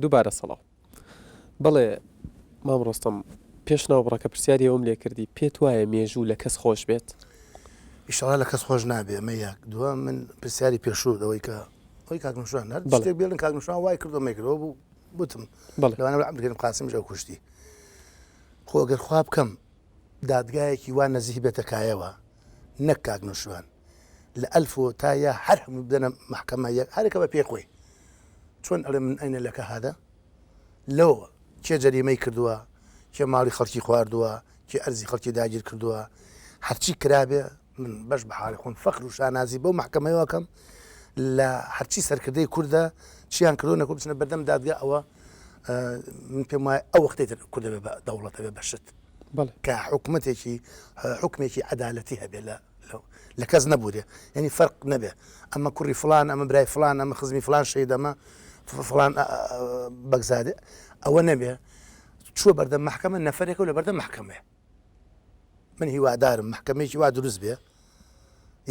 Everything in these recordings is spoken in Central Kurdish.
دووبارە سڵاو. بەڵێ مام ڕۆستەم پێش ناوبڕەکە پرسیاری ئەوەم لێ کردی پێت وایە مێژوو لە کەس خۆش بێت؟ ئیشەڵا لە کەس خۆش نابێ ئەمە یەک دووەم من پرسیاری پێشوو ئەوەی کە ئەوەی کاک نوشوان هەر بەڵێ. شتێک بێڵن کاک نوشوان وای کردو ئەمەی کردەوە بوو وتم بەڵێ. لەوانە بڵێ عەبدولکەریم قاسمیش ئەو کوشتی خۆ گەر خوا بکەم دادگایەکی وا نەزیه بێتە کایەوە نەک کاک نوشوان لە ئەلف و تا یا هەر هەموو بدەنە مەحکەمە یەک هەرەکە بە پێی خۆی چۆن ئەڵێ من ئەینە لەکە هادە لەوە کێ جەریمەی کردووە کێ ماڵی خەڵکی خواردووە کێ ئەرزی خەڵکی داگیر کردووە هەرچی کرابێ من بەش بە حاڵی خۆم فەخر و شانازی بەو مەحکەمەیەوە کەم لە هەرچی سەرکردەی کوردە چیان کردو نەکو بچنە بەردەم دادگا ئەوە من پێم وایە ئەو وەختەی تر کوردە بێ بە دەوڵەتە بێ بە شت کە حکومەتێکی حکمێکی عەدالەتی هەبێ لە لە کەس نەبورێ یعنی فەرق نەبێ ئەمە کوڕی فلان ئەمە برای فلان ئەمە خزمی فلان شەید ئەمە فلان بەگزادێ ئەوە نەبێ چووە بەردەم محکەمە نەفرێکە و لە بەردەم محکەمەیە من هیوادارم محکەمەیەکی وا دروست بێ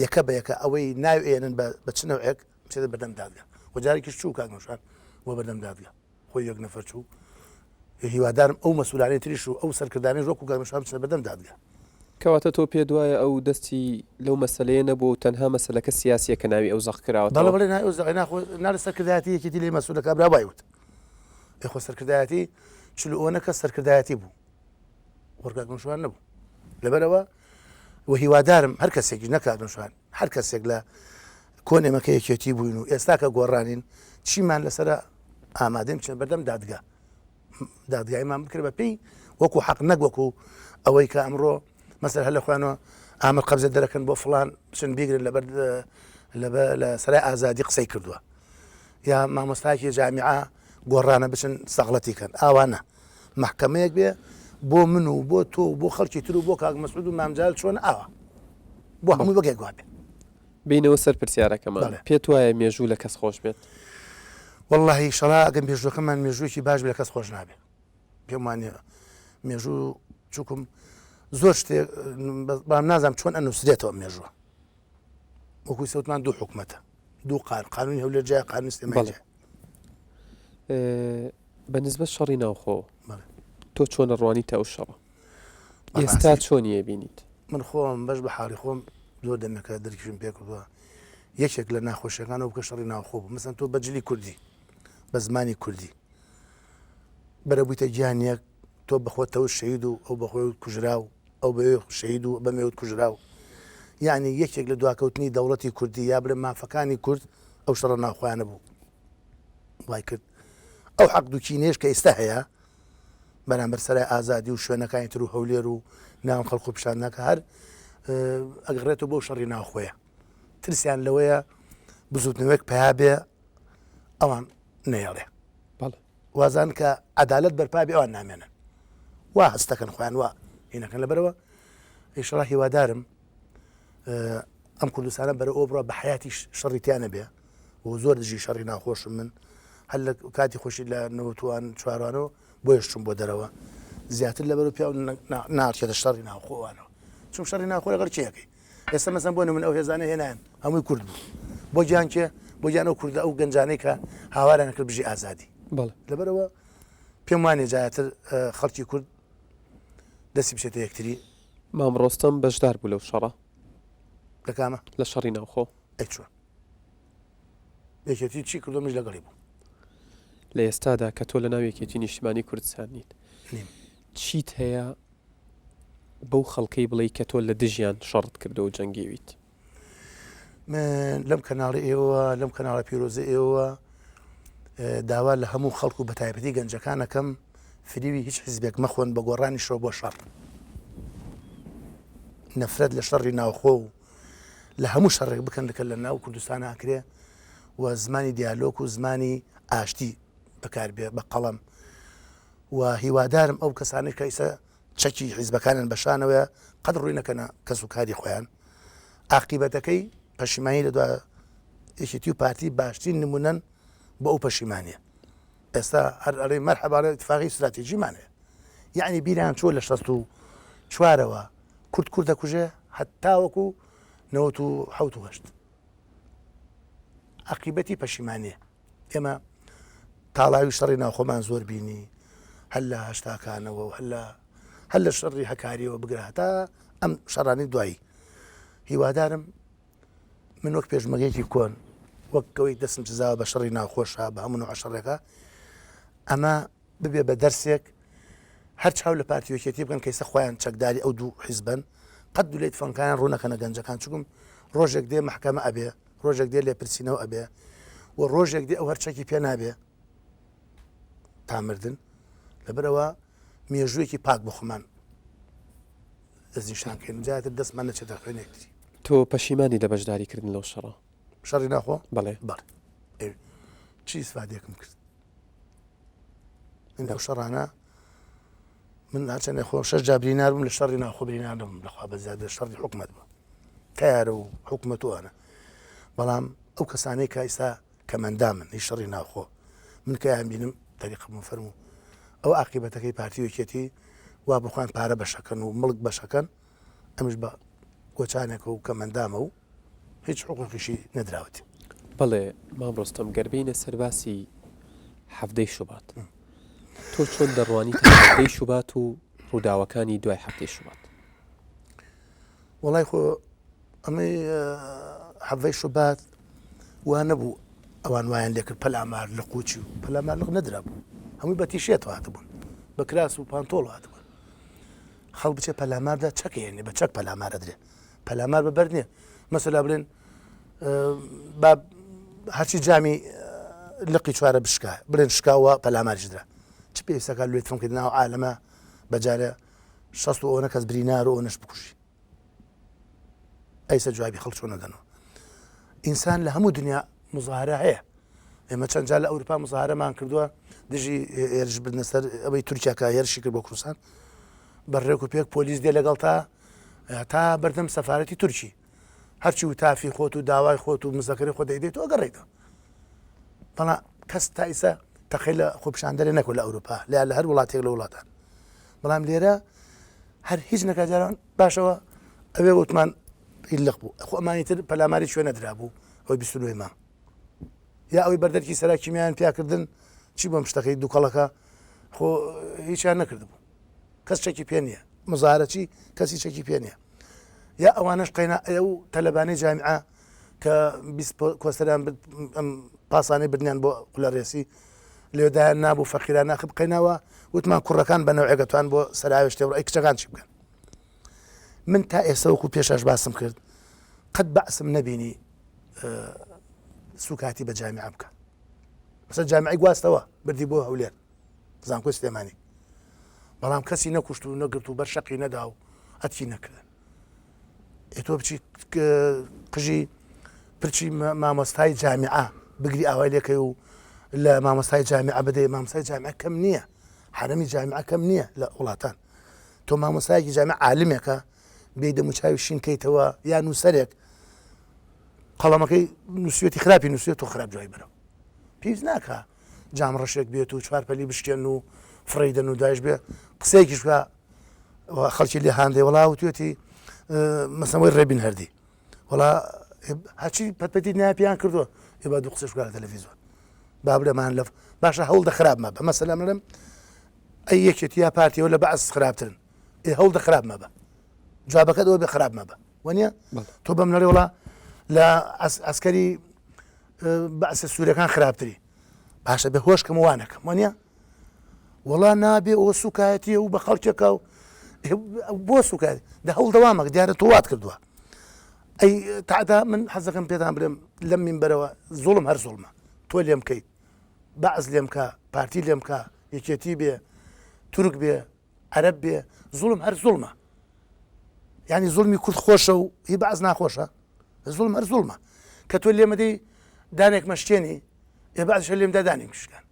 یەکە بە یەکە ئەوەی ناو ئێنن بە چ نەوعێک بچێتە بەردەم دادگا و جارێکیش چوو کاک نوشان بۆ بەردەم دادگا خۆی یەک نەفەر چوو هیوادارم ئەو مەسولانەی تریش و ئەو سەرکردانەیش وەکو کاک نوشان بچنە بەردەم دادگا. کەواتە تۆ پێت وایە ئەو دەستی لەو مەسەلەیە نەبووە و تەنها مەسەلەکە سیاسیە کە ناوی ئەو زەق کراوەتەوە؟ بەڵێ بەڵێ ناوی ئەو زەقە ناخۆ ناڵێ سەرکردایەتی یەکێتی لێی مەسولە کابرا وای وت ئێ خۆ سەرکردایەتی چل و ئەوەنە کەس سەرکردایەتی بوو وەر کاک نوشان نەبوو لەبەرەوە و هیوادارم هەر کەسێکیش نەک کاک نوشان هەر کەسێک لە کۆن ئێمە کە یەکێتی بووین و ئێستا کە گۆڕانین چیمان لەسرە ئامادەین بچێن بەردەم دادگا دادگایمان بکرێت بە پێی وەکو حەق نەک وەکو ئەوەی کە ئەمڕۆ مەسەر هەر لە خوانەوە ئامر قەبزە دەرەکەن بۆ فلان بچن بیگرن لەبەر لە سەرای ئازادی قسەی کردووە یا مامۆستاکی جامیعە گۆڕانە بچن سەغڵەتی کەن ئاوانە مەحکەمەیەک بێ بۆ من و بۆ تۆ و بۆ خەڵکی تر و بۆ کاک مەسعود و مام جەلال چۆن ئاوا بۆ هەمووی وەک یەک وابێ. بێینەوە سەر پرسیارەکەمان، بەڵێ. پێت وایە مێژوو لە کەس خۆش بێت؟ وەڵڵاهی ئیشەڵا ئەگەر مێژووەکەمان مێژوویەکی باش بێ لە کەس خۆش نابێ. پێم وانیە مێژوو چونکم زۆر شتێک بەڵام نازانم چۆن ئەنووسرێتەوە مێژووە. وەکوو سەوتمان دوو حکومەتە دوو قان قانونی هەولێر جای قانونی سلێمانی بەڵێ. جای. بە نسبەت شەڕی ناوخۆ تۆ چۆن ئەڕوانیتە ئەو شەڕە ئێستا چۆنی ئەبینیت؟ من خۆم بەش بە حاڵی خۆم زۆر دەمێکە درکیشم پێ کردووە یەکێک لە ناخۆشیەکانەوە بکە شەڕی ناوخۆ بوو مەسەن تۆ بە جلی کوردی بە زمانی کوردی بەرەبوویتە گیانیەک تۆ بەخۆتەوە شەید و ئەو بەخۆی کوژرا و ئەو بەوێ شەید و بەمێوت کوژرا و یعنی یەکێک لە دواکەوتنی دەوڵەتی کوردی یا بڵێ مافەکانی کورد ئەو شەڕە ناوخۆیانە بوو وای کرد ئەو حەقد و کینەیەش کە ئێستا هەیە بەرامبەر سەرای ئازادی و شوێنەکانی تر و هەولێر و ناو خەڵک و پیشانداکە هەر ئەگەڕێتەوە بۆ شەڕی ناوخۆیە ترسیان لەوەیە بزوتنەوەیەک پیا بێ ئەوان نەیەڵێ وازان کە عدالت بەرپا بێ ئەوان نامێنن وا هەستەکەن خۆیان وا هینەکەن لەبەرەوە ئیشەڵا هیوادارم ئەم کوردستانە بەرە ئەو بڕە بە حیاتیش شەڕی تیا نەبێ و زۆر دژی شەڕی ناخۆشم من هەر لە کاتی خۆشی لە نەوتوان چوارانەوە بۆیش چوم بۆ دەرەوە زیاتر لەبەر پیا ناچێتە شەڕی ناوخۆوانەوە چون شەڕی ناخۆ لەگەڵ کێەکەی ئێستا مەسەن بۆ من ئەو هێزانە هێنایان هەمووی کورد بوو بۆ گیان کێ بۆ گیان ئەو کوردە ئەو گەنجانەی کە هاواریان کرد بژی ئازادی لەبەرەوە پێم وانێ جایتر خەڵکی کورد دەستی بچێتە یەکتری مام ڕۆستەم بەشدار بوو لەو شەڕە. لە کامە؟ لە شەڕی ناوخۆ. ئەی چۆن؟ یەکێتی چی کردو منیش لەگەڵی بووم. لە ئێستادا کە تۆ لەناو یەکێتی نیشتیمانی کوردستان نیت. نیم. چیت هەیە بەو خەڵکەی بڵێی کە تۆ لە دژیان شەڕت کردووە و جەنگیویت؟ من لەم کەناڵی ئێوە لەم کەناڵە پیرۆزە ئێوە داوا لە هەموو خەڵک و بەتایبەتی گەنجەکانەکەم فریوی هیچ حیزبێک مەخۆن بە گۆڕانیشەوە بۆ شەڕ نەفرەت لە شەڕی ناوخۆ و لە هەموو شەڕێک بکەن کە لە ناو کوردستان ئاکرێ و زمانی دیالۆک و زمانی ئاشتی بەکاربێ بە قەڵەم و هیوادارم ئەو کەسانەی کە ئیسە چەکی حیزبەکانیان بە شانەوەیە قەت ڕووی نەکەنە کەس و کاری خۆیان ئاقیبەتەکەی پەشیمانی لە دوا یەکێتی و پارتی باشترین نمونەن بۆ ئەو پەشیمانیە ئێستا هەر ئەڵێ مەرحەبا ئەڵێ ئیتفاقی ستراتیژیمان هەیە یعنی بیران چووە لە شەست و چوارەوە کورد کورد دەکوژێ هەتاوەکو نەوەت و حەوت و هەشت عقیبەتی پەشیمانیە ئێمە تاڵاوی شەڕی ناوخۆمان زۆر بینی هەر لە هەشتاکانەوە و هەر لە هەر لە شەڕی هەکاریەوە بگرە هەتا ئەم شەڕانی دوایی هیوادارم من وەک پێشمەگەیەکی کۆن وەک ئەوەی دەستم سزاوە بە شەڕی ناوخۆشە بە هەموو نوعە شەڕێکە ئەمە ببێ بە دەرسێک هەر چاو لە پارتی یەکێتی بکەن کەیسە خۆیان چەکداری ئەو دوو حیزبن قەت دوولەی تفەنگکانیان ڕوو نەکەنە گەنجەکان چونکم ڕۆژێک دێ محکەمە ئەبێ ڕۆژێک دێ لێپرسینەوە ئەبێ و ڕۆژێک دێ ئەو هەر چەکی پێ نابێ تا مردن لەبەرەوە مێژوویەکی پاک بۆ خۆمان دەستنیشان کەین جاتر دەستمان نەچێتە خوێن یەکتری. تۆ پەشیمانی لە بەشداری کردن لەو شەڕە؟ شەڕی ناخۆ؟ بەڵێ. بەڵێ. چی ئیسفادەیەکم کرد؟ من ئەو شەڕانە من هەرچەندە خۆ شەش جا برینار بووم لە شەڕی ناخۆ برینار نەبووم لەخوا بە زیاد لە شەڕی حکومەت بوو تیارە و حکومەت و ئەوانە بەڵام ئەو کەسانەی کە ئیستا کەمەندامن هی شەڕی ناوخۆ من کە یان بینم تەریقە بم فەرموو ئەو عاقیبەتەکەی پارتی و یەکێتی وا بخوان پارە بەشەکەن و مڵک بەشەکەن ئەمش بە گۆچانێکە و کەمەندامە و هیچ حقوقیشی نەدراوەتی. بەڵێ مام ڕۆستەم گەر بێینە سەر باسی حەڤدەی شوبات تۆ چۆن دەڕوانیتە حەڤدەی شوبات و ڕووداوەکانی دوای حەڤدەی شوبات؟ وەڵای خۆ ئەمەی حەڤەی شوبات وا نەبوو ئەوان وایان لێکرد پەلامار لە قوچی و پەلامار لق نەدرابوو هەمووی بە تیشێت هاتبوون بە کراس و پانتۆڵ هاتبوون خەڵ بچێ پەلاماردا چەکێنێ بە چەک پەلامارە درێ پەلامار بە بەر نییە مەسەلا بڵێن با هەرچی جامی لقی چوارە بشکا بڵێن شکاوە پەلاماریش درا چ پێویستەکە لێ تفنکردنەوە عالەمە بەجارە شەست و ئەوەنە کەس برینار و ئەوەنەش بکوژی ئەیسە جوابی خەڵک چۆن نەدەنەوە ئینسان لە هەموو دنیا مزاهرە هەیە ئێمە چەند جار لە ئەوروپا مزاهرەمان کردووە دژی هێرش بردنە سەر ئەوەی تورکیا کە هێرشی کرد بۆ کوردستان بە ڕێک و پێک پۆلیس دێ لەگەڵ تا تا بەردەم سەفارەتی تورکی هەرچی و تافی خۆت و داوای خۆت و مزەکەری خۆ دەیدەیت و ئەگەڕێیتەوە بەڵام کەس تا ئیسە تەقەی لە خۆپیشاندەرێ نەکرد لە ئەوروپا لە لە هەر وڵاتێک لە وڵاتان بەڵام لێرە هەر هیچ نەکا جاران باشەوە ئەوێ وتمان لق بوو خۆ ئەمانی تر پەلاماری شوێ نەدرابوو ئەوەی 29 مانگ یا ئەوەی بەردەرکی سەرا کیمیان پیاکردن چی بۆم شتەکەی دووکەڵەکە خۆ هیچیان نەکردبوو کەس چەکی پێ نییە مزارەچی کەسی چەکی پێ نییە یا ئەوانەش قەینا ئەو تەلەبانەی جامیعە کە 20 کۆسەریان ئەم پاسانەی بردنیان بۆ قولەڕێسی لێدایان نابوو فەقیران ناخ بقەینەوە وتمان کوڕەکان بە نەوعێکەتوان بۆ سەراوێشتێ ئەی کچەکان چی بکەن من تا ئێستا وەکو پێشاش باسم کرد قەت بەعسم نەبینی سوکاتی بە جامیعە بکە مەسە جامیعی گواستەوە بردی بۆ هەولێر زانکۆی سلێمانی بەڵام کەسی نەکوشت و نەگرت و بەر شەقی نەدا و ئەتکی نەکردن ئێ تۆ بچی قژی پرچی مامۆستای جامیعە بگری ئاوای لێکەی و لە مامۆستای جامیعە بدەی مامۆستای جامیعە کەم نییە حرەمی جامیعە کەم نییە لە وڵاتان تۆ مامۆستایەکی جامیعە عالمێکە بێ دەموچاوی شین کەیتەوە یا نووسەرێک قەڵەمەکەی نووسێتی خراپی نووسێت تۆ خراپ جوای بەرەوە پێویست ناکە جام ڕەشێک بێت و چوار پەلی بشکێن و فڕێی دەن و دوایش بێ قسەیەکیش بکا خەڵکی لێ هاندێ وڵا وتوێتی مەسەوەی ڕێبین هەردی وڵا هەرچی پەتپەتی ناپیان کردووە ئێ با دوو قسەش بکا لە تەلەڤیزیۆن با بڵێمان لە باشە هەوڵ دە خراپ مەبە مەسەلەن بڵێم ئەی یەکێتی یا پارتیەوە لە بەعس خراپترن ئێ هەوڵ دە خراپ مەبە جوابەکەت ئەوە بێ خراپ مەبە وەنیە تۆ بەم نەڵێ وڵا لە ئەسکەری بەعسە سوورەکان خراپتری باشە بێ هۆش کەم وانەکەم وانە وەڵا نابێ ئەوە سوکایەتی و بە خەڵکێکە و بۆ سوکایەتی دە هەوڵ دەوامەک دیارە تۆ وات کردووە ئەی تادا من حەزەکەم پێتان بڵێم لەم مینبەرەوە زوڵم هەر زوڵمە تۆ لێم بکەیت بەعس لێم بکە پارتی لێم بکە یەکێتی بێ تورک بێ عەرەب بێ زوڵم هەر زوڵمە یعنی زوڵمی کورد خۆشە و هی بەعس ناخۆشە زوڵم هەر زوڵمە کە تۆ لێمەدەی دانێک مەشتێنی ئێ بەعسیش لێمدا دانێک شکان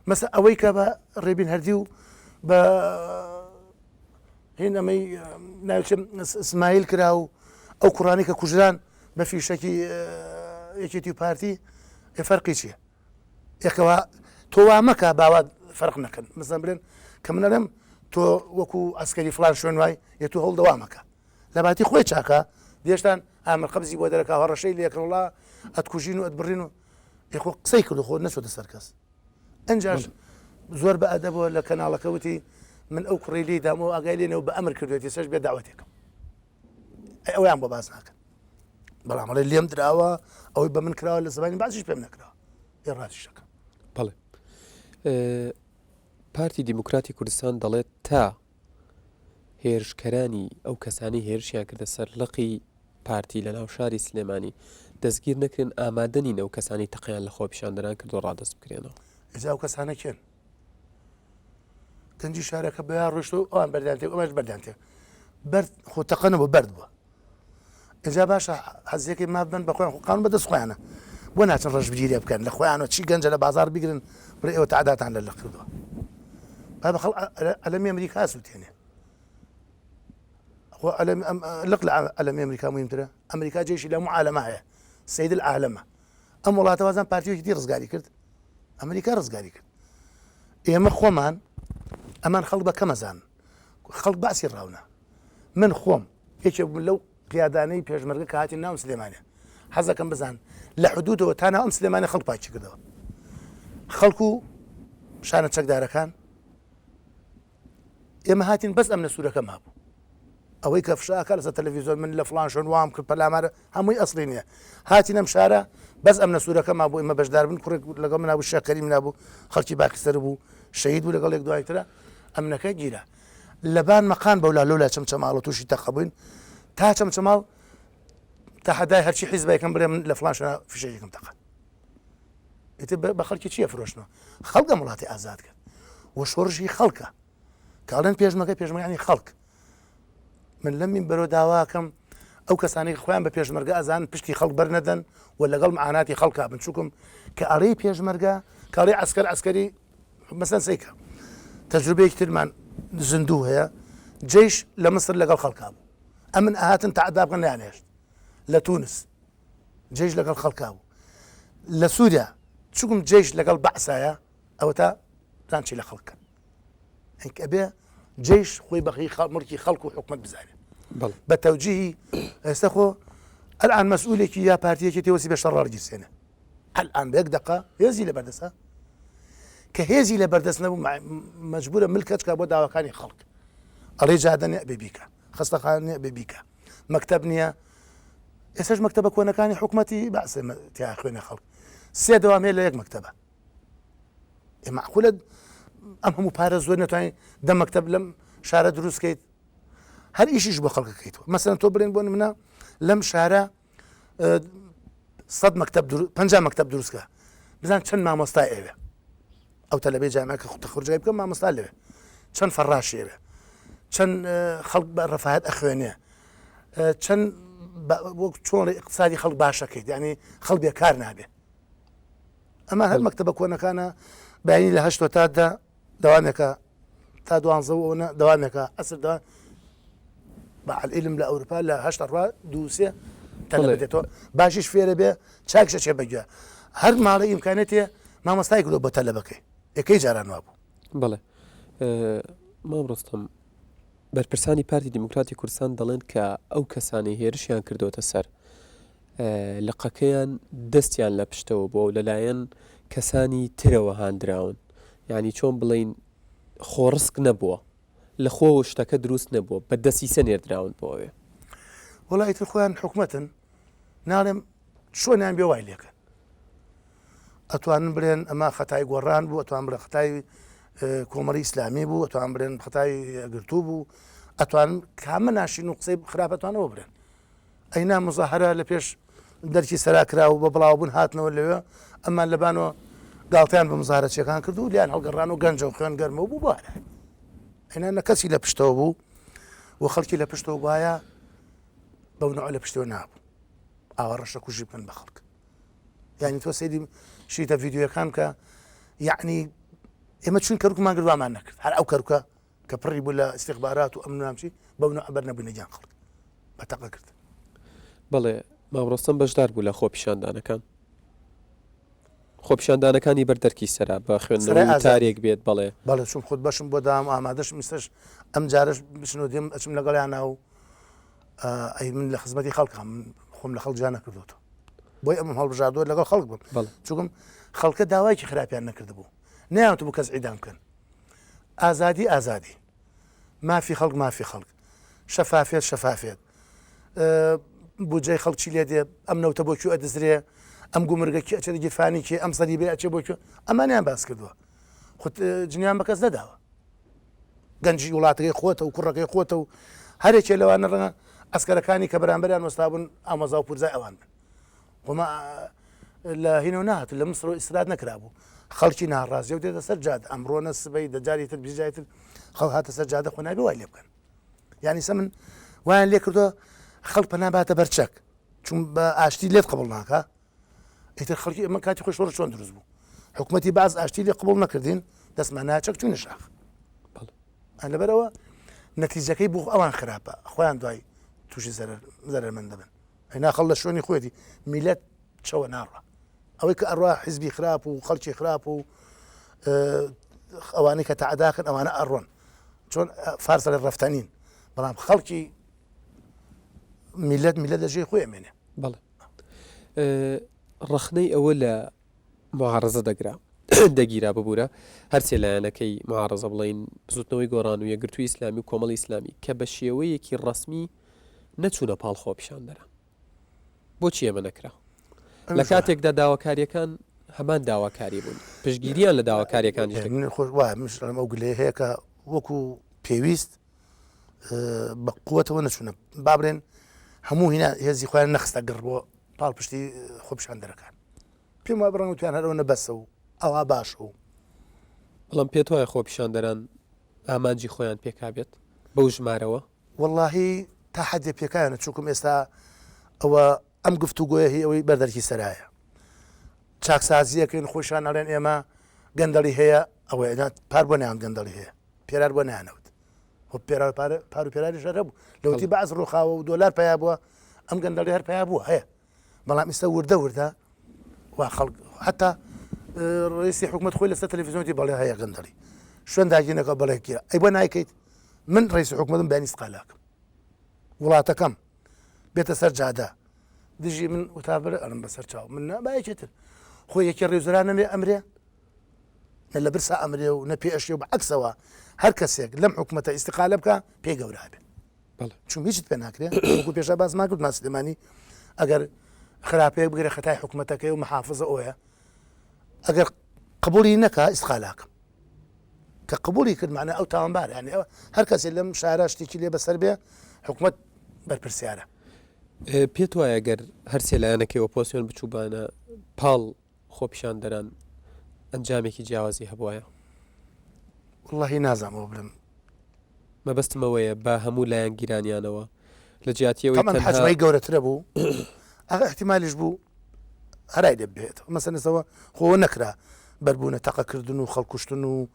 مەسە ئەوەی کە بە ڕێبین هەردی و بە هین ئەمەی ناوچم سمایل کرا و ئەو کوڕانی کە کوژران بە فیشەکی یەکێتی و پارتی ئێ فەرقی چییە؟ ئێکەوە تۆ وا مەکە باوا فەرق نەکەن مەسەن بڵێن کە من ئەڵێم تۆ وەکو ئەسکەری فلان شوێن وای یە تۆ هەوڵ دەوا مەکە لەباتی خۆی چاکە دێشتان ئامر قەبزی بۆ دەرەکە هەڕەشەی لێکەن وڵا ئەتکوژین و ئەتبڕین و ئێ خۆ قسەی کرد خۆ نەچۆتە سەر کەس. ئەنجاش زۆر بە ئەدەبەوە لە کەناڵەکە وتی من ئەو کوڕی لی دامەوە ئاگای لێنەوە بە ئەمر کردوێتی سەش بێ داوەتێکم ئەویان بۆ باس ناکەن بەڵام ئەڵێ لێم دراوە ئەوەی بە من کراوە لە زمانی بازیش پێم نەکراوە ئێ ڕاستیشەکە بەڵێ پارتی دیموکراتی کوردستان دەڵێت تا هێرشکەرانی ئەو کەسانی هێرشیان کردە سەر لقی پارتی لە ناو شاری سلێمانی دەستگیر نەکرێن ئامادە نین ئەو کەسانی تەقەیان لە خۆپیشاندەران کردووە ڕادەست بکرێنەوە. ئێستا ئەو کەسانە کێن؟ گەنجی شارەکە بەیا ڕۆشت و ئەوان بەردان تێ ئەوانش بەردان تێ بەرد خۆ تەقە نەبوو بەرد بووە ئێجا باشە حەزیەکەی ماف بن بە خۆیان خۆ قانون بەدەست خۆیانە بۆ ناچن ڕەشبگیریە بکەن لە خۆیانەوە چی گەنجە لە بازار بیگرن بڵێ ئێوە تەعداتان لە لق کردووە با بە خەڵ عەلەمی ئەمریکا سووتێنێ خۆ عەلەم لق لە عەلەمی ئەمریکا مهمترە ئەمریکا جێشی لە هەموو عالەمە هەیە سید العالەمە ئەم وڵاتە وازان پارتیەکی دی ڕزگاری کرد ئەمریکا ڕزگاری کرد ئێمە خۆمان ئەمان خەڵک بە کەمەزان خەڵک باسی ڕاونە من خۆم یەکێک بووم لەو قیادانەی پێشمەرگە کە هاتین ناوم سلێمانە حەزەکەم بزان لە حدودەوە تا ناوم سلێمانی خەڵک پاکی کردەوە خەڵک و شانە چەکدارەکان ئێمە هاتین بەس ئەمنە سوورەکە مابوو ئەوەی کە فشا ئەکا لەسەر تەلەڤیزیۆن من لە فڵان شوێن وام کرد پەلامارە هەمووی ئەسڵی نییە هاتین ئەم شارە بەس ئەمنە سوورەکە مابوو ئێمە بەشدار بن کوڕێک لەگەڵ منا بوو شێخ کەریم نابوو خەڵکی باقی سەر بوو شەهید بوو لەگەڵ یەک دوای ترە ئەمنەکە گیرا لەبان مەقان بەولا لەولا چەمچەماڵ و تووشی تەقە بووین تا چەمچەماڵ تەحەدای هەرچی حیزبێکم بڵێ من لە فڵان شوێن فیشەکێکم تەقە ئیتر بە خەڵکی چییە فرۆشتنەوە خەڵک ئەم وڵاتی ئازاد کرد و شۆڕشی خەڵکە کاڵێن پێشمەکە پێشمەکانی خەڵک من لەم مینبەرۆ داواکەم ئەو کەسانی خۆیان بە پێشمەرگە ئەزان پشتی خەڵک بەر نەدەن و لەگەڵ معاناتی خەڵکا بن چووکم کە ئەڵێی پێشمەرگە کاڵی ئەسکەر ئەسکەری مەسەن سیکە تەجروبەیەکی ترمان زیندوو هەیە جەیش لە مسر لەگەڵ خەڵکا بوو ئەمن ئەهاتن تەعدا بکەن نەیانهێشت لە تونس جەیش لەگەڵ خەڵکا بوو لە سووریا چکم جەیش لەگەڵ بەعسایە ئەوەتا زان چی لە خەڵک کەن ئەبێ جەیش خۆی بەخی مڵکی خەڵک و حکومت بزانێت بە تەوجیهی ئێستا خۆ ئەلان مەسئولێکی یا پارتیەکی تێوەسی بە شەڕ ڕگیرسێنە ئەلان بە یەک دقە هێزی لە بەردەسە کە هێزی لە بەردەست نەبوو مەجبورە ملکەچکە بۆ داواکانی خەڵک ئەڵێ جادە نیە بێ بیکە خەستەخانە نیە بێ بیکە مەکتەب نییە ئێستاش مەکتەبە کۆنەکانی حکوومەتی بەعسێ تیا خوێنە خەڵک سێ دەوام هەیە لە یەک مەکتەبە ئێ معقولە ئەم هەموو پارە زۆر نەتوانین دە مەکتەب لەم شارە دروستکەیت هەر ئیشیش بۆ خەڵکەکەیتەوە مەسەن تۆ بڵێن بۆ منە لەم شارە سەد مەکتەب پ مەکتەب دروستکە بزان چەند مامۆستا ئەوێ ئەو تەلەبەی جامعە کە تەخرجای بکەم مامۆستا لەوێ چەند فەڕاشی ئەوێ چەند خەڵک بە ڕەفاهەت ئەخوێنێ چەند وەک چۆن اقتصادی خەڵک باشەکەیت یعنی خەڵک بێکار نابێ ئەمە هەر مەکتەبە کۆنەکانە بەینی لە هەشتۆ تا دە دەوامێکە تا دوانزە و ئەوەنە دەوامێکە ئەسر دە بە عیلم لە ئەوروپا لە هەشت ڕوا دووسێ تەلەبە دێتەوە باشیش فێرە بێ چاکشە چێ بەگوێ هەر ماڵە ئیمکانێتێ مامۆستای گرۆ بۆ تەلەبەکەی یەکەی جاران وابوو بەڵێ مام ڕۆستەم بەرپرسانی پارتی دیموکراتی کوردستان دەڵێن کە ئەو کەسانەی هێرشیان کردوتە سەر لقەکەیان دەستیان لە پشتەوە بووە و لەلایەن کەسانی ترەوە هاندراون یعنی چۆن بڵین خۆڕسک نەبووە لە خۆوە شتەکە دروست نەبووە بە دەسیسە نێردراون بۆ ئەوێ. وەڵا ئیتر خۆیان حکومەتن ناڵێم چۆنیان بێ وای لێکەن ئەتوانن بڵێن ئەمە خەتای گۆڕان بوو ئەتوان بڵێ خەتای کۆمەڵی ئیسلامی بوو ئەتوان بڵێن خەتای گرتوو بوو ئەتوان کامە ناشین و قسەی خراپەتوانەوە بڵێن ئەینا مزاهرە لە پێش دەرکی سەرا کرا و بە بڵاوبوون هاتنەوە لەوێ ئەمان لەبانەوە گاڵتەیان بە مزارەچیەکان کرد و لیان هەڵگەڕان و گەنجە و خوێن گەرمە بوو بۆ ئەینا نە کەسی لە پشتەوە بوو و خەڵکی لە پشتەوە وایە بەو نەوە لە پشتەوە نابوو ئاوا ڕەشە کوژی بکەن بە خەڵک یعنی تۆ سەیری شیتە ڤیددیوەکان کە یعنی ئێمە چون کەرکمان گروامان نەکرد هەر ئەو کەرکە کە پڕی بوو لە ئیستیخبارات و ئەمن و نامچی بەو نەوعە بەر نەبووینە گیان خەڵک بە تەقە کردن. بەڵێ مام ڕۆستەم بەشدار بوو لە خۆپیشاندانەکان خۆپیشاندانەکانی بەر دەرکی سەرا بە خوێندنەوەی وتارێک بێت بەڵێ. بەڵێ چووم خوتبەشم بۆ دام ئامادەشم ئیستەش ئەم جارەش بچن و دێم ئەچم لەگەڵیانا و ئەی من لە خزمەتی خەڵکام من خۆم لە خەڵک جیا نەکردوەوە بۆی ئەمم هەڵبژاردووە لەگەڵ خەڵک بم چونکم خەڵکە داوایکی خراپیان نەکردبوو. نەیانوتبوو کەس عیدام بکەن. ئازادی ئازادی. مافی خەڵک مافی خەڵک. شەفافیەت شەفافیەت. بودجەی خەڵک چی لێ دێ، ئەم نەوتە بۆ کوێ ئەدزرێ، ئەم گومرگە کێ ئەچێتە گیرفانی کێ، ئەم زەریبەیە ئەچێ بۆ کوێ، ئەمانیان باس کردووە. خۆ جنیان بە کەس نەداوە. گەنجی وڵاتەکەی خۆتە و کوڕەکەی خۆتە و هەرێکێ لەوانە ڕەنگە ئەسکەرەکانی کە بەرامبەریان وەستابوون ئامۆزا و پورزای ئەوان بن. خۆما لە هینەوە نهات لە مسرەوە ئیسرات نەکرابوو خەڵکی ناڕازی و دێتە سەر جادە ئەمڕۆ نە سبەی دەجاری تر بیجای تر خەڵ هاتە سەر جادە خۆ نابێ وای لێ بکەن یعنی سە من وایان لێ کردووە خەڵک پەنا باتە بەر چەک چون بە ئاشتی لێت قبول ناکە ئیتر خەڵکی ئەمە کاتی خۆی شۆڕش چۆن دروست بوو حکوومەتی باز ئاشتی لێ قبول نەکردین دەستمان ناچەک چوونە شاخ لەبەرەوە نەتیجەکەی بۆ ئەوان خراپە خۆیان دوای تووشی زەرەرمەند دەبن ئەینا خەڵ لە شوێنی خۆیەتی میلەت چەوە ناڕوا ئەوەی کە ئەڕوا حیزبی خراپ و خەڵکی خراپ و ئەوانەی کە تەعداکەن ئەوانە ئەڕۆن چۆن فارسە لە ڕەفتەنین بەڵام خەڵکی میلەت میلەت لە ژێ خۆی ئەمێنێ بەڵێ ڕەخنەی ئەوە لە معارەزە دەگرا دەگیرا ببوورە هەرسێ لایەنەکەی معارەزە بڵین بزوتنەوەی گۆڕان و یەکگرتووی ئیسلامی و کۆمەڵی ئیسلامی کە بە شێوەیەکی ڕەسمی نەچوونە پاڵ خۆپیشاندەران بۆچی ئەمە نەکرا لە کاتێکدا داواکاریەکان هەمان داواکاری بوون پشگیریان لە داواکاریەکان خۆش وایە منش ئەو گلەیە هەیە کە وەکو پێویست بە قوتەوە نەچوونە با بڵێن هەموو هینا هێزی خۆیان نەخستە گڕ بۆ پاڵپشتی خۆپیشاندەرەکان پێم وا بڕەنگ وتیان هەر ئەوەنە بەسە و ئەوها باشە و بەڵام پێت وایە خۆپیشاندەران ئامانجی خۆیان پێکابێت بەو ژمارەوە؟ وەڵاهی تا حەدێ پێکایانە چونکم ئێستا ئەوە ئەم گفتوگۆیە هی ئەوەی بەردەرکی سەرایە چاکسازیەکەین خۆشان ئەڵێن ئێمە گەندەڵی هەیە ئەوەیە پار بۆ نیان گەندەڵی هەیە پێرار بۆ نیانەوت خۆ پێرار پارە پار و پێراریش هەر هەبوو لەوەتی بەعس ڕووخاوە و دۆلار پەیا بووە ئەم گەندەڵی هەر پەیا بووە هەیە بەڵام ئیستا وردە وردە وا خەڵک حتا ڕئیسی حکومت خۆی لەسەر تەلەفزیۆنی بەڵێ هەیە گەندەڵی شوێن داگیرنەکە بەڵێ گیرا ئەی بۆ نایکەیت من ڕئیسی حکومەتم بەیانی استقالاکەم وڵاتەکەم بێتە سەر جادە دژی من وتابر ئەرم بەسەر چاو من نا با یەکێ تر خۆ یەکێ ڕێزرا نەمێ ئەمرێ نە لە برسا ئەمرێ و نە پێ ئەشێ و بە عەکسەوە هەر کەسێک لەم حکومەتە ئیستقالە بکە پێی گەورە بێت چون هیچت پێ ناکرێ وەکو پێشا باسمان کرد سلێمانی ئەگەر خراپەیەک بگرە خەتای حکومەتەکەی و محافزە ئەوەیە ئەگەر قبولی نەکا ئیسقالاکەم کە قبولی کرد معنە ئەو تاوانبار ینی ئەوە هەر کەسێ لەم شارە شتێکی لێ بەسەر بێ حکومت بەرپرسیارە. پێت وایە گەر هەرسێ لایەنەکەی ئۆپۆسیۆن بچووبانە پاڵ خۆپیشاندەران ئەنجامێکی جیاوازی هەبوایە؟ وەڵاهی نازانم ئەوە بڵێم. مەبەستم ئەوەیە بە هەموو لایەنگیرانیانەوە لە جیاتی ئەوەی تەبعەن تەنها حەجمەی گەورەترە بوو ئاخ احتیمالیش بوو هەرای لێ بێتەوە مەسەن ئێستەوە خۆ نەکرا بەربوونە تەقەکردن و خەڵکوشتن و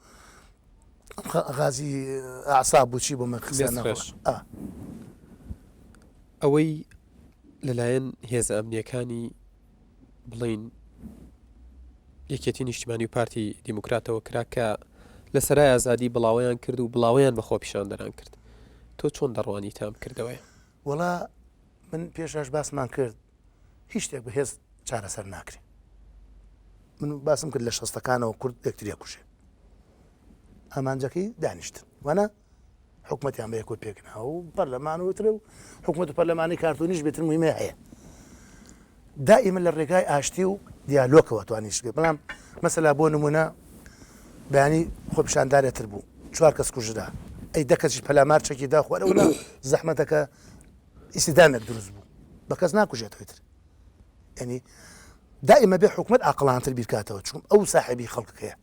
غازی ئەعساب بوو چی بۆ من خستە مێز ناو فرێش. ئا. ئەوەی لەلایەن هێزە ئەمنییەکانی بڵێین یەکێتی نیشتیمانی و پارتی دیموکراتەوە کرا کە لە سەرای ئازادی بڵاوەیان کرد و بڵاوەیان بە خۆپیشاندەران کرد تۆ چۆن دەڕوانی تام کردەوەیە؟ وەڵا من پێشاش باسمان کرد هیچ شتێک بە هێز چارەسەر ناکرێ من باسم کرد لە شەستەکانەوە کورد یەکتری ئەکوژێ ئامانجەکەی دانیشتن وانە حکومەتیان بە یەکۆ پێکنا و پەرلەمان و ترە و حکومەت و پەرلەمانی کارتۆنیش بێتر مهمە هەیە دائیمە لە ڕێگای ئاشتی و دیالۆکەوە توانیش بێ بەڵام مەسەلا بۆ نمونە بەیانی خۆپیشاندارێتر بوو چوار کەس کوژرا ئەی دە کەسیش پەلامار چەکی دا خوارەوە نا زەحمەتەکە ئیسیدامێک دروست بوو بە کەس ناکوژێتەوە تر ینی دائیمە بێ حکومت ئاقلانتر بیرکاتەوە چون ئەو ساحێبی خەڵکەکەیە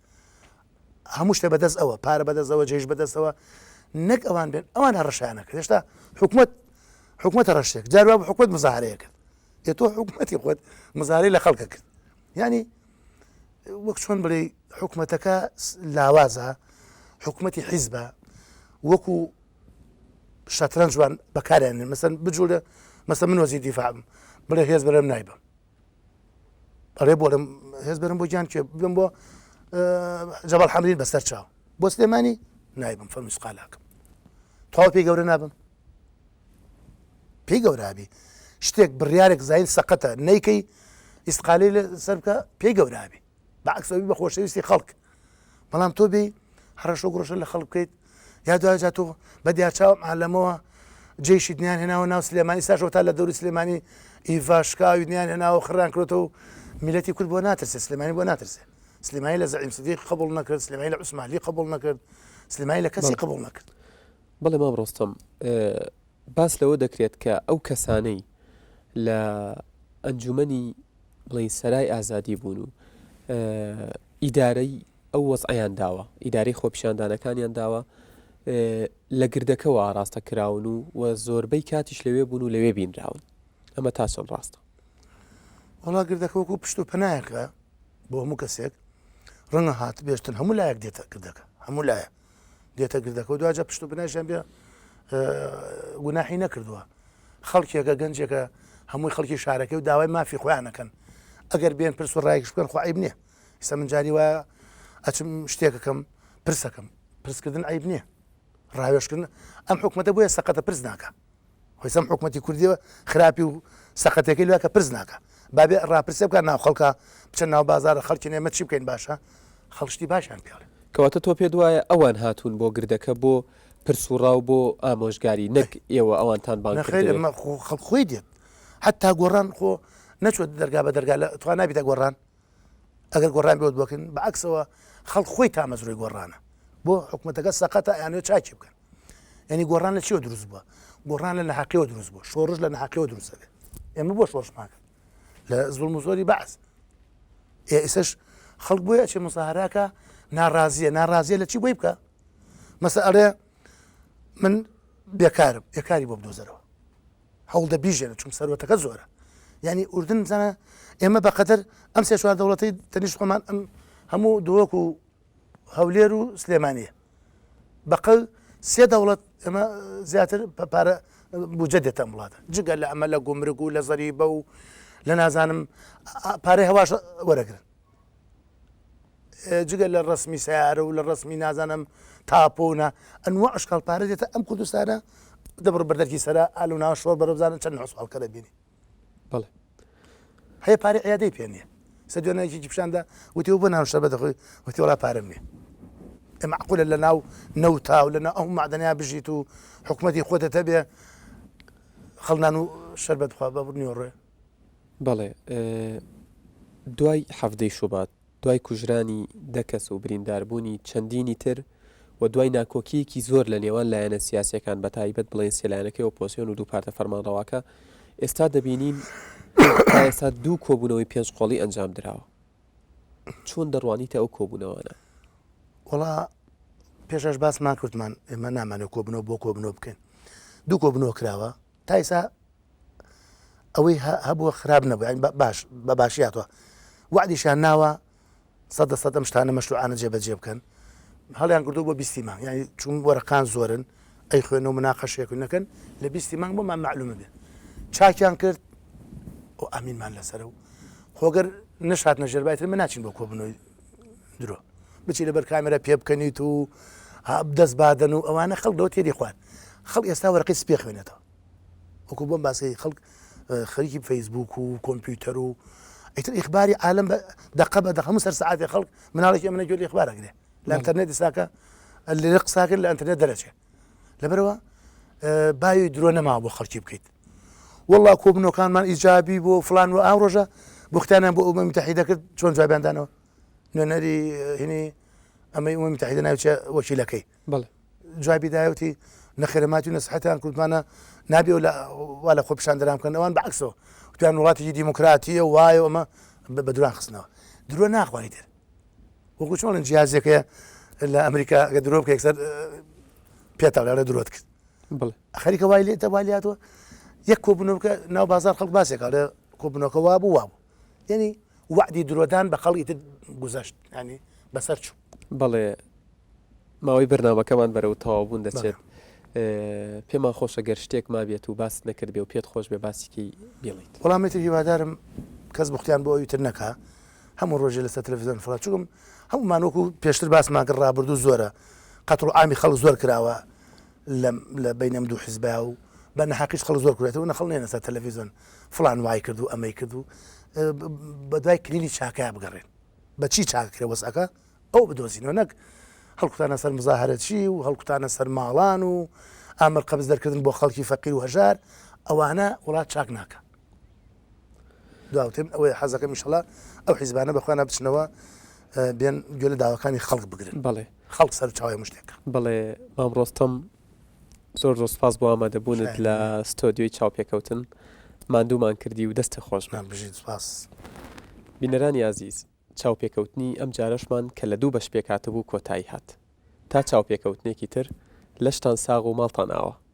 هەموو شتێ بەدەست ئەوە پارە بەدەستەوە جێش بەدەستەوە نەک ئەوان بێن ئەوان هەڕەشانە کرد هێشتا حکومت حکومت هەڕەشێک جار وا حکومت مزاهرەیە کرد ئێ تۆ حکومەتی خۆت مزارەی لە خەڵکە کرد یعنی وەک چۆن بڵێ حکومەتەکە لاوازە حکومەتی حیزبە وەکو شەترەنج وان بەکاریان مەسەن بجوڵێ مەسە من وەزیر دیفاع بم بڵێ هێز بەرم نایبم ئەڵێ بۆ هێز بەرم بۆ گیان کێ بم بۆ جەبەڵ حەمرین بەسەر چاو بۆ سلێمانی نایبم فەرمی سقالاکەم تەواو پێی گەورە نابم پێی گەورابی شتێک بڕیارێک زین سەقەتە نیکەی ئیسقالی لەسەر بکە پێی گەورابی بەعکسەوەی بە خۆشەویستی خەڵک. بەڵام تۆ بێی هەڕەشە و گڕەشە لە خەڵک بکەیت یا دواجار تۆ بە دیارچاوم عالەمەوە جێشی نیان هێناوە ناو سلێمانی ساشەوە تا لە دەوری سلێمانی ئیڤا شکاوی نیان هێناوە خڕیان کرۆتەوە و میلەتی کورد بۆ ناترسێ سلێمانی بۆ ناترسێ سلێمانی لە زەعیم سدیق قبول نەکرد سلێمانی لە عوسمانلی قبول نەکرد سلێمانی لە کەسی قبول نەکرد. بەڵێ مام ڕۆستەم باس لەوە دەکرێت کە ئەو کەسانەی لە ئەنجومەنی بڵێین سەرای ئازادی بوون و ئیدارەی ئەو وەزعیان داوە ئیدارەی خۆپیشاندانەکانیان داوە لە گردەکەوە ئاراستە کراون و و زۆربەی کاتیش لەوێ بوون و لەوێ بینراون ئەمە تا چەند ڕاستە؟ وەڵا گردەکە وەکو پشت و پەنایەکە بۆ هەموو کەسێک ڕەنگە هات بێشتن هەموو لایەک دێتە گردەکە هەموو لایە دێتە گردەکە و دواجار پشت و بنایشیان بێ گوناحی نەکردووە خەڵکێکە گەنجێکە هەمووی خەڵکی شارەکەی و داوای مافی خۆیان نەکەن ئەگەر بێن پرس و ڕایکش بکەن خۆ عیب نییە ئیستا من جاری وایە ئەچم شتێکەکەم پرسەکەم پرسکردن عیب نییە ڕاوێشکردن ئەم حکوومەتە بۆیە سەقەتە پرس ناکە هۆیسەم حکومەتی کوردیەوە خراپی و سەقەتەکەی لە کە پرس ناکە بابێ ڕاپرسێ بکە ناو خەڵکە بچە ناو بازارە خەڵکی نێمە چی بکەین باشە خەڵشتی باشیان پێڵێ. کەواتە تۆ پێت وایە ئەوان هاتوون بۆ گردەکە بۆ پرس و ڕا و بۆ ئامۆژگاری نەک ئێوە ئەوانتان بانگ نەخێر کردبێ؟ ئەمە خۆ خەڵک خۆی دێت حەتا گۆڕان خۆ نەچوە دەرگا بە دەرگا لە توا نابیتە گۆڕان ئەگەر گۆڕان بێت بۆکن بە عەکسەوە خەڵک خۆی تامەزرۆی گۆڕانە بۆ حکومەتەکە سەقەتە ئەیانەوێت چاکی بکەن یعنی گۆڕان لە چیەوە دروست بووە گۆڕان لە نەحەقیەوە دروست بووە شۆڕش لە نەحەقیەوە دروست دەبێت ئێمە بۆ شۆڕشمان کرد لە زوڵم و زۆری بەعس ئێسش خەڵک بۆیە ئەچێ مزاهراکە ناڕازیە ناڕازیە لە چی بۆی بکە مەسە ئەڵێ من بێکارم بێکاری بۆ بدۆزەرەوە هەوڵدە بیژێنە چون سەروەتەکە زۆرە یعنی ئوردن بزانە ئێمە بەقەدەر ئەم سێ چوار دەوڵەتی تەنیشت خۆمان ئەم هەموو دۆک و هەولێر و سلێمانیە بەقە سێ دەوڵەت ئێمە زیاتر پارە بجە دێتە ئەم وڵاتە جگە لە ئەمە لە گومرگ و لە زەریبە و لە نازانم پارەی هەواش وەرەگرن جگە لە ڕسمی سیارە و لە ڕسمی نازانم تاپۆ و نا ئەنوا ئەشکال پارە دێتە ئەم کوردستانە دەبڕ بەردەرکی سەرا ئال و ناو شۆڕ بەرە بزانن چەند حساڵکە دەبینی بەڵێ هەیە پارەی عیادەی پێ نییە سە دوێنێکی پیشاندا وتی بۆ نان شەربەت دەخۆی وتی وڵا پارەم نییە ئێ معقولە لە ناو نەوتا و لە ناو ئەو معدەنیا بژیت و حکومەتی خۆتە تەبێ خەڵنان و شەربەت بخوا بە نیوەڕۆێ بەڵێ دوای حەڤدەی شوبات دوای کوژرانی دە کەس و برینداربوونی چەندینی تر و دوای ناکۆکییەکی زۆر لە نێوان لایەنە سیاسییەکان بە تایبەت بڵێین سێ لایەنەکەی ئۆپۆزسیۆن و دوو پارتە فەرمانڕەواکە ئێستا دەبینین تا ئێستا دوو کۆبوونەوەی پێنج قۆڵی ئەنجام دراوە چۆن دەڕوانیتە ئەو کۆبوونەوانە؟ وەڵا پێشەش باسمان کردمان ئێمە نامانێت کۆبنەوە بۆ کۆبنەوە بکەین دوو کۆبنەوە کراوە تا ئێستا ئەوەی هەبووە خراپ نەبوو یانی باش بە باشی هاتووە وعدیشیان ناوە سەدە سەد ئەم شتانە مەشروعانە جێبەجێ بکەن هەڵیان کردو بۆ بیستی مانگ یانی چون وەرەقان زۆرن ئەی خوێن و مناقەشێک نەکەن لە بیستی مانگ بۆمان معلومە بێ چاکیان کرد و ئامینمان لەسەر و خۆگەر نشات نەژێربایتر من ناچین بۆ کۆبنەوەی درۆ بچی لەبەر کامێرا پێ بکەنیت و دەست بادەن و ئەوانە خەڵک لەوە تێری خوارد خەڵک ئێستا وەرەقەی سپێ خوێنێتەوە وەکو بۆم باسی خەڵک خەریکی فەیسبوک و کۆمپیوتەر و ئیتر ئیخباری عالم بە دقە بە دەقە هەموو سەر سەعاتێ خەڵک مناڵێکی ئەمنە گوێ لە ئیخبار ئەگرێ لە ئەنتەرنێت ئێستاکە لێرە قساکرد لە ئەنتەرنێت دەرەچێ لەبەرەوە باوی درۆ نەماوە بۆ خەڵکی بکەیت والله کۆبنەوەکانمان ئیجابی بۆ فلان و ئەو ڕۆژە بختانیان بۆ ئومەمی متحیدە کرد چۆن جوابیان دانەوە نوێنەری هینی ئەمەی ئومەمی متحیدە ناوی چیە وەکیلەکەی بەڵێ جوابی دایە وتی نەخێرە ماتی و نەسیحەتیان کردمانە نابێ و وا لە خۆپیشاندەران بکەن ئەوان بەعکسەوە وتیان وڵاتێکی دیموکراتیە وایە ئەمە بە درۆیان خستنەوە درۆ ناخوانی تر وەکو چۆن جیازێکەیە لە ئەمریکا گە درۆ بکە یەکسەر پێتەڵێ ئەڵێ درۆت کرد بڵێ خەریکە وای لێتە وای لاتوە یەک کۆبوونەوە بکە ناو بازار خەڵک باسێک ئەڵێ کۆبوونەوەکە وابوو وابوو یعنی وەعدی درۆدان بە خەڵک ئیتر گوزەشت یعنی بەسەر چوو. بەڵێ ماوەی بەرنامەکەمان بەرەو تەواوبوون دەچێت پێمان خۆشە گەر شتێک مابێت و باست نەکردبێ و پێت خۆش بێ باسیکەی بیڵیت. وەڵا من ئیتر هیوادارم کەس بوختیان بۆ ئەوی تر نەکا هەموو ڕۆژێ لەسەر تەلەفزیۆن فڵا چونکم هەموومان وەکو پێشتر باسمان کرد ڕابردوو زۆرە قەتڵ و عامی خەڵک زۆر کراوە لەم لە بەین ئەم دوو حزبە و بە نەحەقیش خەڵک زۆر کورێتەوە نەخەڵ نێنە سەر تەلەفیزۆن فڵان وای کرد و ئەمەی کرد و بە دوای کلیلی چاکەیا بگەڕێن بە چی چاکە کرێ وەزعەکە. ئەوە بدۆزینەوە نەک هەڵکوتانە سەر مزاهرەچی و هەڵکوتانە سەر ماڵان و ئامر قەبز دەرکردن بۆ خەڵکی فەقیر و هەژار ئەوانە وڵات چاک ناکە دواوتم ئەوەی حەزەکەم ئیشەڵا ئەو حیزبانە بەخۆیان بچنەوە بێن گوێ لە داواکانی خەڵک بگرن بەڵێ خەڵک سەر چاوی مشتێکە بەڵێ مام ڕۆستەم زۆر زۆر سپاس بۆ ئامادەبوونت لە ستۆدیۆی چاوپێکەوتن ماندوومان کردی و دەستت خۆش بێت. بژیت سپاس. بینەرانی ئازیز چاوپێکەوتنی ئەم جارەشمان کە لە دوو بەش پێکهاتبوو کۆتایی هات. تا چاوپێکەوتنێکی تر لەشتان ساغ و ماڵتان ئاوا.